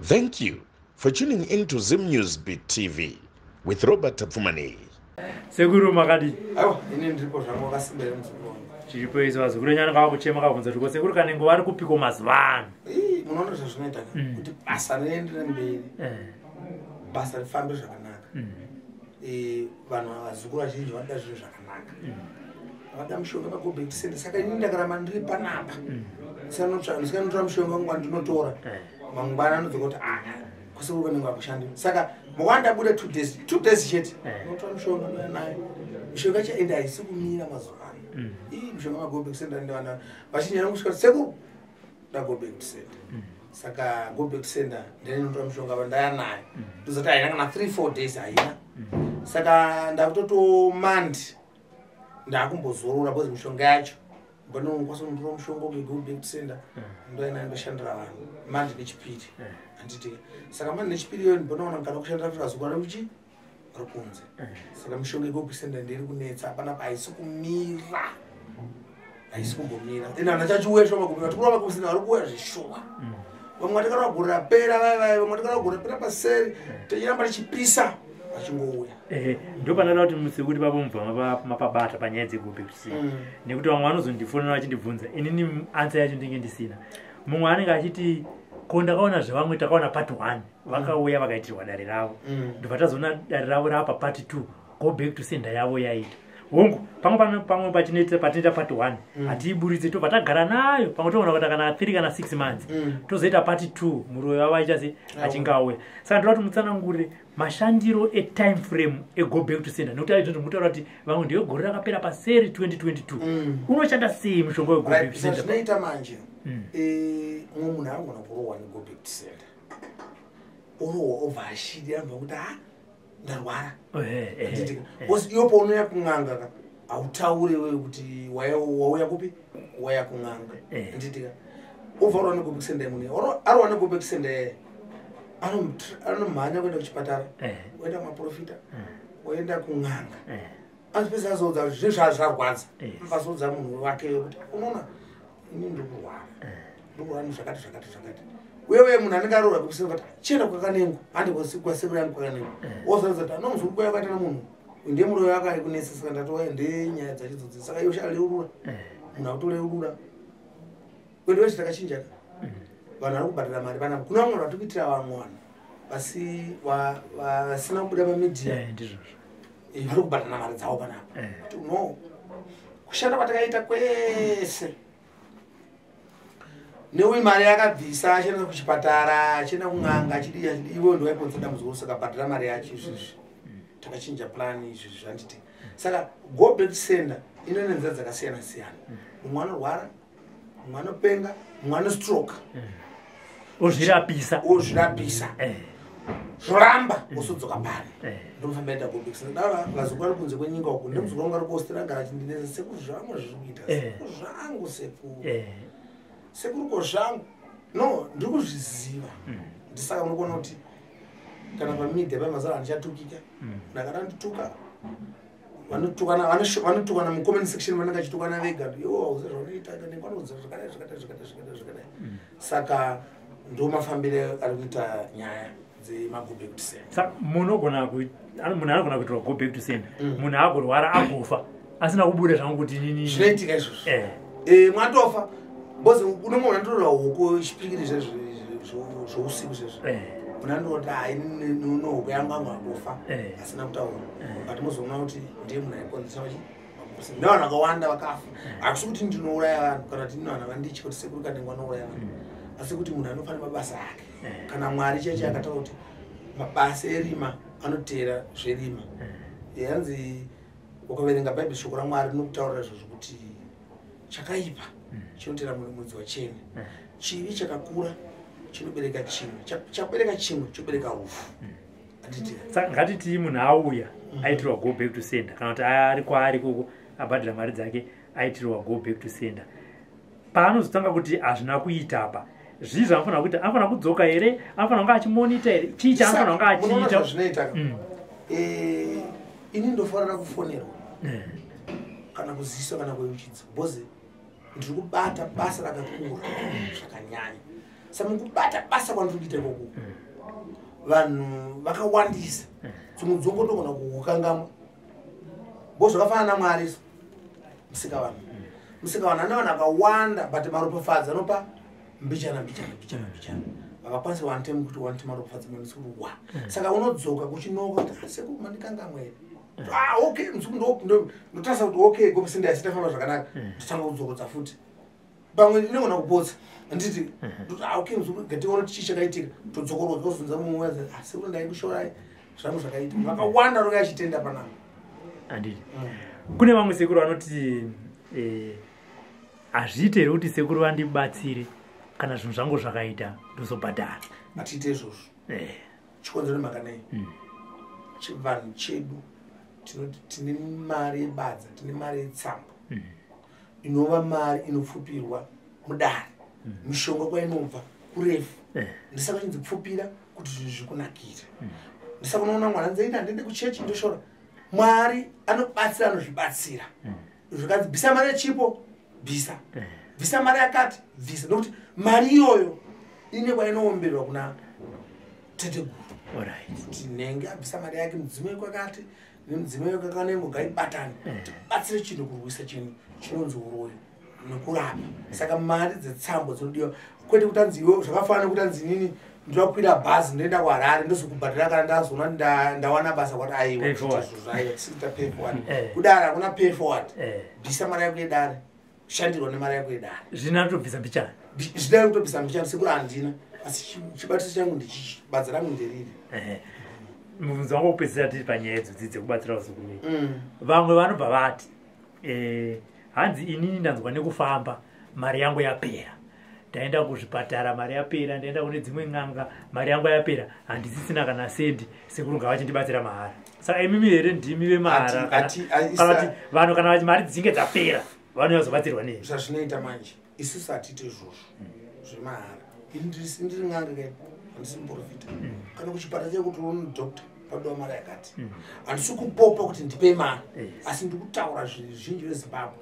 Thank you for tuning in to Zim News Beat TV with Robert Tapfumaneyi. Sekuru, makadii? Aiwa, ini ndiripo zvangu, wakasimba here, muzukuru wangu? Chiripo izo. Vazukuru nyana kava kuchema, kavhunza kuti ko sekuru Kanengo vari kupiko mazuva ano? Ii, munoona zvazvinoita ka, kuti basa riendere mberi, basa rifambe zvakanaka. Vanhu vazukuru vazhinji vanoda zvinhu zvakanaka, vada mushonga pa go back to sender. Saka inini ndakaramba ndiri panapa, ndisanotora mushonga wangu wandinotora, mangwana anodzoka kuti a kwasekuru Kanengo akushandi. Saka mangwana ndabuda 2 days, 2 days chete, unotora mushonga, ndouya nayo mishonga yacho, ende haisi kumira mazuva ano. Ii, mushonga ma go back sender, ndevana vazhinji vanokusvika kuti sekuru, nda go back to sender. Saka go back to sender ndinotora mushonga vandaya nayo, ndozati haina kana 3 4 days, haina. Saka ndakutotomandi ndakumbozorora because mishonga yacho mbanokwanisa kunotora mushonga uke go back to sender, ndoya nayo, ndoshandira vanhu mandi nechipiri, handiti? Saka mandi nechipiri iyoyo ndinoona kana kushandira kuti vazukuru vari kuchi vari kunze. Saka mishonga yego back sender ndiri kunetsa panapa, haisi kumira, haisi kumbomira. Ende vanhu vachachiuya shuwa magumi vatikura ma go back sender vari kuuya zvishuwa. Vamwe vatikada kugore rapera vaya vaya, vamwe vatikada kugore rapera paseri, tichiramba tichipisa, vachingouya. Ehe, ndo panoda kuti musekuti papo mubva mapabata panyaya dze go back to sender, nekuti vamwe vanozondifonera vachindibvunza, inini answer yacho ndinge ndisina. Mumwe anenge achiti ko ndakaona zvevamwe, takaona part one, vakauya vakaitirwa dare ravo, ndobva tazoona dare ravo rapa part two, go back to sender yavo yaita. Hongu, pamwe pamwe patinoita part one, hatiiburitse, tobva tagara nayo, pamwe toona kuti kana 3 kana 6 months, tozoita part two, muroyi wavo aita se achinge auya. Saka ndoda kuti mutsanangurire mashandiro e time frame e go back to sender, nekuti aizvozvo mutaura kuti vamwe ndewegore rakapera paseri 2022. Unoshanda sei mushonga we go back to sender? Zvinoita manje, mumwe munhu anogona kurohwa ne go back to sender, orohwa, obva ashirira anobva kuti ha, ndarwara. Ehe. Because iwo paunouya kun'anga ka, hautaure wewe kuti wauya kupi, waya kun'anga. Nditika obva arwa ne go back sender, munhu arwa ne go back sender, anomhanya kuenda kuchipatara, oenda kumaprofita, oenda kun'anga, anopedza azoudza kuti zvinhu zvarwadza. Azoudza munhu wake kuti unoona, ini ndiri kurwara, ndiri kurwara nezvakati zvakati zvakati. Uye uye munhu anenge arorwa kusema kuti chienda kwaKanengo, handi kwasekuru yangu kwaKanengo, ozoudza kuti ano muzukuru kwaya kwaita nemunhu ndiye muroyi wake ari kunetsa. Saka ndatouya, ndenyaya dzacho dzodzi. Saka iwe shaleurura, munhu akutoreurura kwedu wese takachinja ka. Vanhu vari kubhadhara mari panapa, kuna vamwe vari kuitira vamwe vanhu vasina kubuda pa media. Ndizvozvo. Vari kubhadhara mari dzavo panapa. Kuti no kushanda kwatakaita kwese neuyu, mari yakabvisa achienda kuchipatara, achienda kun'anga, achidii achidii, iwe ndowaiponza dambudziko, saka bhadhara mari yacho. Izvizvi takachinja plan, izvizvi zvanditi. Saka go back sender ino nenzira dzakasiyana siyana. Mumwe anorwara, mumwe anopenga, mumwe ane stroke. Ozvirapisa. Ozvirapisa, zvoramba, osodzoka pano. Ndinofamba enda go back sender. Dava vazukuru vari kunze kwenyika uku, ndemuzukuru wangu ari kuAustralia, agara achindinetsa, sekuru, zvangu zviri kuita, sekuru zvangu, sekuru, sekuru, ko zvangu no ndiri kuzviziva. Ndisaka munokuona kuti kana pa media pamazara handichatukika. Ndakada ndituka, vanotukana mu comment section, vanenge vachitukana vega, iwo hauzi zvaunoita, vanoudza zvakadai zvakadai zvakadai zvakadai zvakadai. Saka ndo mafambire ari kuita nyaya dzema go back to sender. Saka munhu anogona kuitirwa go back to sender, munhu agorwara, agofa asina kubuda zvangu kuti inini? Zvinoitika izvozvo. Mwatofa because une munhu anotorera huku chipikiri zveusiku zvezvo. Munhu anototi hai, nohuku yangu angu agofa asina kutaura, but mozoona kuti ndiye munhu aikonzesa vachi nevanhu vakawanda vakafa. Hakusi kuti ndinouraya vanhu kana kuti ino vanhu vanditya kuti sekuru Kanengo vanouraya vanhu, asi kuti munhu anofanira mabasa ake. Kana Mwari chaiche akataura kuti mabasa erima anoteera zverima. Yanzi ukaverenga Bhaibheri, shoko raMwari rinokutaurira izvozvo kuti chakaipa chinoteera mudzi wachene, chivi chakakura chinobereka chimwe, chabereka chimwe chobereka rufu, handiti? Saka ngatiti munhu auya aitirwa go back to sender, kana kuti ari kwaari koko, abhadhira mari dzake, aitirwa go back to sender, paanozotanga kuti hazvina kuita apa, zvii zvaanofanira kuita? Anofanira kudzoka here? Anofanira kunge achimonita here? Chii chaanofanira kunge Munoona achiita? zvazvinoita ka? Ini ndofanira kufonerwa kana kuziswa kana kuyeuchidzwa because ndiri kubata basa rakakura zvakanyanya. Samukubata basa kwandiri kuita ikoko, vanhu vakawandisa, dzimwe dzongotogona kukukangamwa bo zvakafanana naMwari so Musikavanhu. Musikavanhu ane vanhu akawanda, but maropafadzo anopa mbichana mbichana mbichana mbichana. Vakakwanisa one time kuti one time maropafadzo manisikuti wa. Saka unodzoka kuchinoka kuti, "Ah, sekuru, mandikangamwa here?" "Ah, okay." Ndotarisa kuti okay, gopisi ndafamba zvakanaka, ndotanga kudzokodza futi. Pamwe inogona kupotsa, handiti? Ndoti, "Ah, okay, muzukuru, ngatione kuti chii chakaitika." Todzokorodza, ozunza mumwe, "Ah, sekuru, ndaikushorai, zvangu zvakaita." Vakawanda roka achitenda panapa. Handiti kune vamwe sekuru vanoti hazviite here kuti sekuru vandibatsire, kana zvinhu zvangu zvakaita ndozobhadhara? Hatiite izvozvo. Chikonzero nemhaka nei? Chivanhu chedu tinoti tine mari yebadza, tine mari yetsambo, inova mari inopfupirwa mudare. Mishonga kwainobva kurefu. Ndisaka chinzi pfupira kuti zvinhu zvikunakira. Ndisaka unoona mwana nzeita, "Handiende kuchechi, ndoshora." Mwari anobatsira anozvibatsira. Zvikanzi bvisa mari yechipo, bvisa. Bvisa mari yakati, bvisa, nokuti mari iyoyo ine kwainoomberwa kuna teteguru, kuti nenge abvisa mari yake, mudzimu wekwakati nemudzimu wekwakanengo ngaibatane, tibatsire chinhu kurwisa chinhu chinonzi uroyi nekurapa. Saka mari dzetsambo dzinodiwa, kwete kuti anzi iwe, zvakafanana nekuti anzi inini ndodakukwira bhazi, ndoenda kuHarare, ndozokubhadhara kana ndazoona kuti ndawana basa. Kwati aiwa. Pay forward. Aiwa, tisikuita pay forward. Kudare hakuna pay forward. Bvisa mari yako yedare, shandirwa nemari yako yedare. Zvino anotobvisa mbichana. Zvidai kutobvisa mbichana, sekuru handina, asi chibatiso changu ndichichi, badza rangu nderiri. Mubvunzo wangu wekupedzisira, tiri panyaya idzodzi dzekubatsira vazukuru vedu. Vamwe vanobva vati, hanzi inini ndanzwa nekufamba, mari yangu yapera, ndaenda kuzvipatara, mari yapera, ndaenda kune dzimwe n'anga, mari yangu yapera, handisisina kana sendi, sekuru ngavachindibatsira mahara. Saka imimi here ndimi vemahara? Kana kuti vanhu kana vachi mari dzinge dzapera vanonyatsobatsirwa nei? Zvazvinoita manje, isusu hatiite izvozvo zvemahara. Ini ndiri n'anga kai, handisi muprofita. Kana kuchipatara chekuti uone doctor, paduwa mari yakati. Handisi kupopa kuti ndipei mari, asi ndiri kutaura zvizhinji veZimbabwe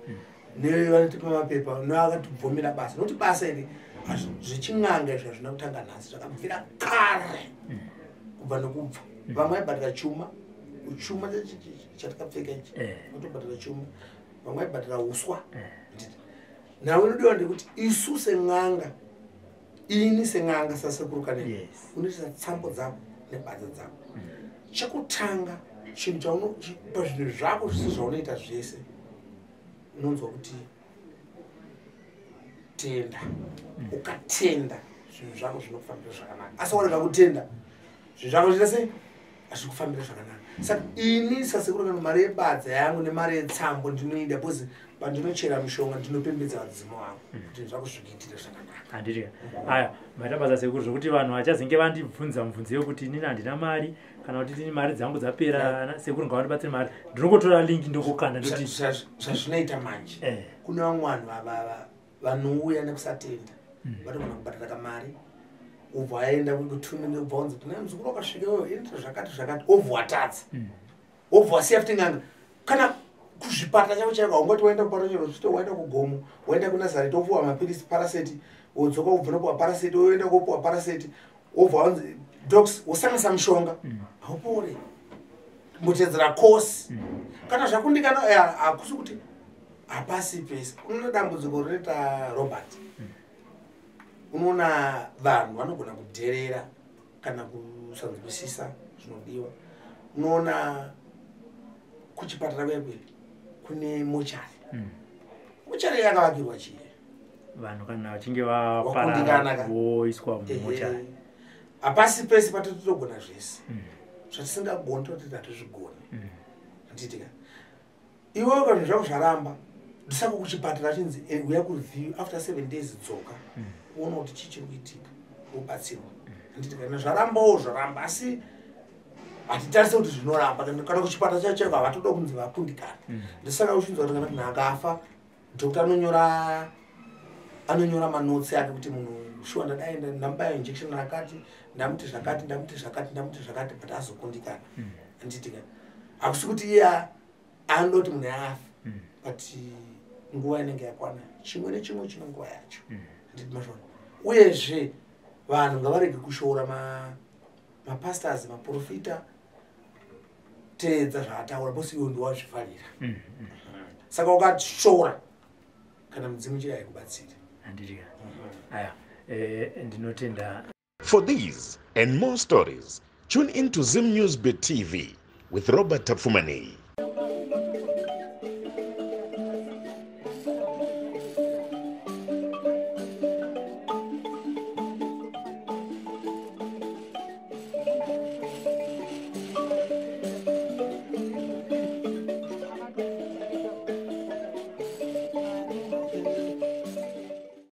nevanotipa mapepa nevakatibvumira basa, nokuti basa iri zvechin'anga izvi hazvina kutanga nhasi, zvakabvira kare, kubva nekubva. Vamwe vaibhadhara chuma, chuma chatakapfeka ichi, vatobhadhara chuma. Vamwe vaibhadhara uswa. Nditi, nhau inodiwa ndekuti isu sen'anga, ini sen'anga sasekuru Kanengo, unoisa tsambo dzako nebadza dzako. Chekutanga chinhu pazvinhu zvako zvese zvaunoita zvese, unonzwa kuti tenda. Ukatenda, zvinhu zvako zvinokufambira zvakanaka, asi warega kutenda, zvinhu zvako zviita sei? Hazvikufambira zvakanaka. Saka ini sasekuru kana mari yebadza yangu nemari yetsambo ndinoida, because pandinochera mishonga ndinopembedza vadzimu vangu kuti zvinhu zvako zvikuitire zvakanaka. Handiti aya maita basa sekuru, zvokuti vanhu vachazenge vandibvunza mubvunzo yekuti inini handina mari, kana kuti inini mari dzangu dzapera, sekuru ngavandibatsire mari, ndinongotora link ndokukanda, ndoti Zvazvinoita manje, kune vamwe vanhu vanouya nekusatenda, vanogona kubhadhara kamari, ubva aenda kutumini, ubva wanzi kuna muzukuru wakasvika iwewe, inoita zvakati zvakati, obva watadza, wobva wasiya futi n'anga. Kana kuzvipatara chako chaiko, haungati waenda kupatara chero uchiti waenda kugomo, waenda kuNazareti, wopuwa mapirisi paraseti, wodzoka, ubva nopuwa paraseti, woenda kopuwa paraseti, wobva wanzi docs, wosanganisa mishonga, haupore. Mutedzera kosi. Kana zvakundikana, hakusi kuti hapasi pese. Unoona dambudziko rinoita Robert, unoona vanhu vanogona kudherera kana kusanzwisisa zvinodiwa. Unoona kuchipatara kwekwe kune mochari. Mochari yakavakirwa chii? Vanhu kana vachinge Wakundikana vaparara ka. voiswa mumochari. Ehe. Hapasi pese patotogona zvese. Zvatisingagoni tototi hatizvigoni. Handitika iwewe kana zvinhu zvako zvaramba, ndisaka kuchipatara chinzi, "Uya kureview after 7 days, dzoka uona kuti chii chiri kuitika, wobatsirwa." Handiti kana zvarambawo zvaramba, asi hatitarise kuti zvinoramba. Kana kuchipatara chacho chaiko havatoda kunzi vakundikana. Ndisaka uchinzwa kuti kana munhu akafa, doctor anonyora manotes ake kuti munhu shuwa ndadai ndamubaya injection rakati, ndamuti zvakati, ndamuti zvakati, ndamuti zvakati, but azokundikana. Handitika hakusi kuti iye anoti munhu afa, but nguva inenge yakwana. Chimwe nechimwe chine nguva yacho. Handiti mazvona? Uyezve Vanhu ngavarege kushora mapastors, maprofita. Teedza zvaataura bosi, iwe ndiwazvifarira. Saka ukashora kana mudzimu chii haikubatsiri. Handiti? Aya, ndinotenda. For these and more stories, tune in to Zim News Bit TV with Robert Tafumani.